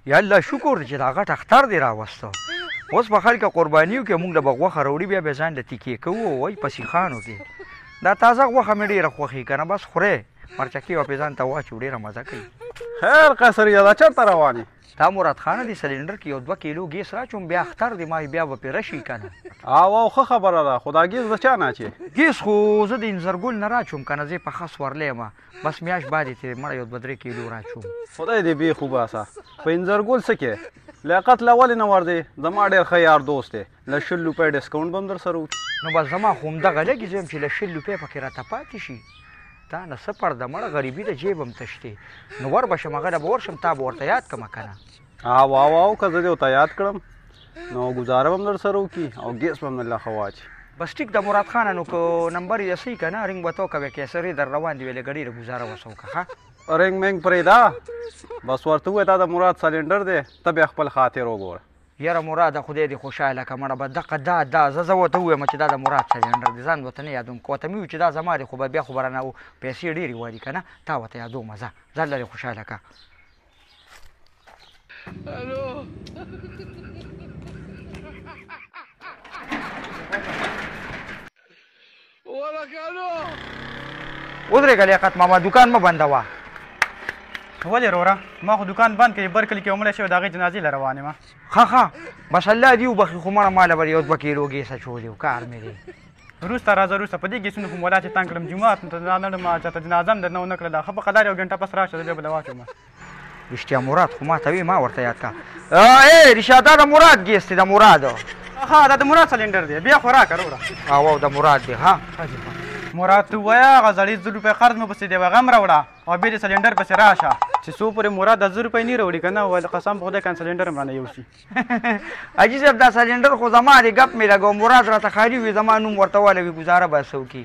یا الله شکر دی چې دا غټ اختر دی راوستو. اوس به خلک قربانیو کې موږ له به غوښه راوړي، بیا به ځان له تیکې کوو وایي په سیخانو کې. دا تازه غوښه مې ډېره خوښي که نه، بس خورې مرچکې به پرې ځان ته واچو، ډېره مزه کوي. خیر قیصریه، دا چېرته روان یې؟ تا مراد خانه دې سلینډر کې یو 2 کیلو ګیس راچوم، بیا اختر دی ما بیا به پرې رشي که نه. او ښه خبره ده، خو دا ګیس د چا نه اچې؟ ګیس خو زه د انځرګل نه راچوم که نه، زه یې پخه سورلی یم، بس میاشت بعد یې ترې مړه یو 2-3 کیلو راچوم. خدای دې بېخ وباسه، په انځرګل څه کې؟ لیاقت له ولې نه ورځې؟ زما ډېر ښه یار دوست دی، له 20 روپۍ ډسکاونټ به هم در سره وکړي. نو بس زما خو همدغه لږې زه یم چې له 20 روپۍ پکې راته پاتې شي. تا نه څه پرده مړه، غریبي د جیب هم تش دی. نو ور به شم، هغه له به ورشم، تا به ورته یاد کړم که نه. او او او که زه دې ورته یاد کړم نو ګزاره به هم در سره وکړي او ګیس به هم درله ښه واچي. بس ټیک ده مراد خانه، نو که نمبر یې سي که نه رینګ به ته وکوې، کیسرې در روان دي، ویلې ګډېره ګزاره ورسره وکړه. ښه رینګ مینګ پرېږده، بس ورته ووایه دا د مراد سلینډر دی، ته بیا خپل خاطر وګوره. یاره مراده خدای دې خوشحاله کړه مړه، به دقه دا دا زه ورته ووایم چې دا د مراد سلینډر دی، ځان ورته نه یادوم. که ورته مې وویل چې دا زما دی، خو به بیا خو به رانه پیسې ډېرې والي که نه، تا ورته یادومه. ځه ځه الله دې خوشحاله کړه. ودرېږه لیاقت ماما، دوکان مه بندوه. ولې وروره؟ ما خو دوکان بند کړی، بر کلي کې یو مړی شوی، د هغې جنازې له روان یم. ښه ښه بس الله دې وبخښي، خو مړه ما له به یو 2 کیلو ګیس اچولی و، کار مې دی. وروسته راځه وروسته، په دې ګیسونو خو مولا چې تنګ کړم، جومات ته نه لړم، چاته جنازه هم درنه ونه کړله. ښه په قدار یو ګنټه پس راشه، زه بیا به له واچوم. رښتیا مراد خو ما ته وی، ما ورته یاد کړه. ای رښتیا دا د مراد ګیس دی، د مراد. ښه دا د مراد سلینډر دی، بیا خو راکړه وروره. او د مراد دی. ها مراد ته ووایه هغه زړې 1,000 روپۍ قرض مې پسې دی، هغه هم راوړه او بیا دې سلینډر پسې راشه، چې څو پورې مراد د 1,000 روپۍ نه راوړي که نه، ویل قسم په خدای که سلینډر هم رانه یوسي. حاجي صاحب دا سلینډر خو زما دی، ګپ مې لګاو، مراد راته خالي وي، زما نوم ورته ولوي، ګزاره به څه وکړي.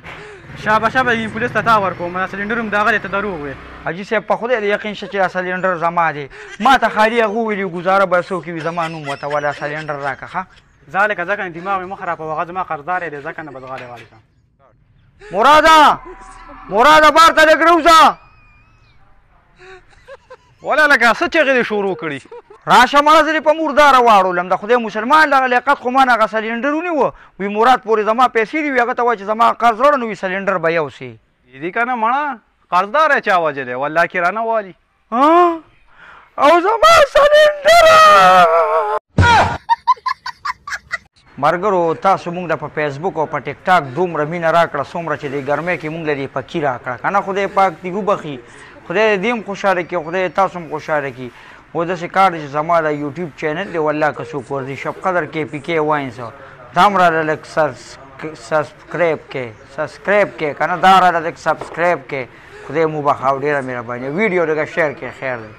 شابه شابه یې پولیس ته تا ورکوم، دا سلینډر هم د هغه دی، ته دروغ وې. حاجي صاحب په خدای دې یقین شه چې دا سلینډر زما دی، ما ته خالي هغه وویلي ګزاره به څه وکړي، زما نوم ورته وله، سلینډر راکړه. ښه ځه لکه ځه که نه دماغ مې مه خرابوه، هغه زما قرضدار دی، ځه که نه بس غاړې غاړې شه. مراده مراده بار ته لږ راوځه. ولا لکه څه چغې دې شروع کړي؟ راشه مړه، زه دې په مرداره واړولم، د خدای مسلمان دغه لیاقت خو ما نه هغه سلینډر ونیوه، وی مراد پورې زما پیسې دي، وي هغه ته وایي چې زما قرض راوړه، نو وی سلینډر به یوسي. دي که نه مړه، قرضدار یې چا وژلی، والله کې رانه والي. او زما سلینډر. مرګرو تاسو موږ له په فیسبوک او په ټیک ټاک دومره مینه راکړه څومره چې دې ګرمۍ کې موږ له دې پکي راکړه که نه، خدای پاک دې وبخښي، خدای دې هم خوشحاله کړي، خدای تاسو هم خوشحاله کړي. خو داسې کار دی چې زما دا یوټیوب چینل دی، والله که څوک ورځي شب قدر کې پي کې واین څه دا هم راله لږ سبسکرایب کړئ، سبسکرایب کړئ که نه، دا راله لږ سبسکرایب کړئ. خدای مو وبخښه او ډېره مهرباني. ویډیو لږه شیر کړئ، خیر دی.